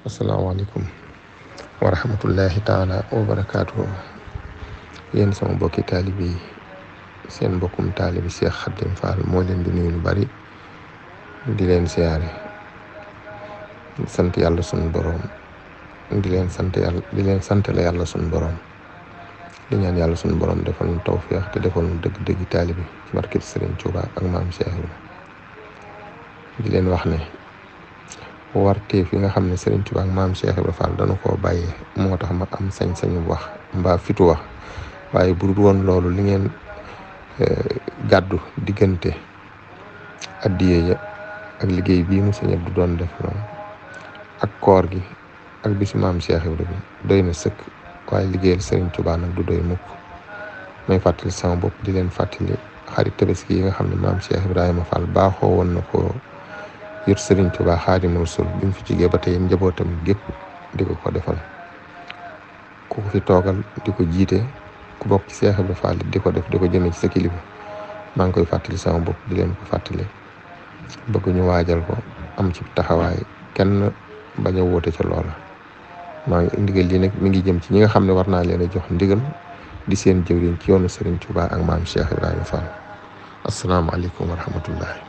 asalaamaaleykum wa rahmatullahi taala wa barakaatuhu yéen sama mbokki taalibe yi seen mbokkum taalibe Cheikh Khadim Fall moo leen di nuyu lu bari di leen siyaare di sant yàlla sunu boroom di leen santale yàlla sunu boroom di ñaan yàlla sunu boroom defal nu tawfeex te defal nu dëgg-dëggi taalibe ci barkeb Sëriñ Tuubaa ak maam Cheikh Ibra di leen wax ne warteef yi nga xam ne Sëriñ Tuubaa ak maam Cheikh Ibra Fall dana koo bàyyee moo tax ma am sañ-sañu wax mbaa fitu wax waaye bu dul woon loolu li ngeen gàddu diggante addiye ya ak liggéey bii mu sëñ Abdu doon def noonu ak koor gi ak bisu maam Cheikh Ibra bi doy na sëkk waaye liggéeyal Sëriñ Tuubaa nag du doy mukk may fàttali sama bopp di leen fàttali xarit tabaski yi nga xam ne maam Cheikh Ibrahima Fall baaxoo woon na ko yor Sëriñ Tuubaa Xaadimu Rasuul bi mu fi jógee ba tey njabootam gépp di ko defal ku ko fi toogal di ko jiite ku bokk ci Cheikh Ibra Fall di ko def di ko jëmee ci sa kilifa maa ngi koy fàttali sama bopp di leen ko fàttali bëgg ñu waajal ko am ci taxawaay kenn bañ a wóote ca loola maa ngi ndigal lii nag mi ngi jëm ci ñi nga xam ne war naa leen a jox ndigal di seen jëwriñ ci yoonu Sëriñ Tuubaa ak maam Cheikh Ibrahima Fall asalaamaaleykum wa rahmatullahi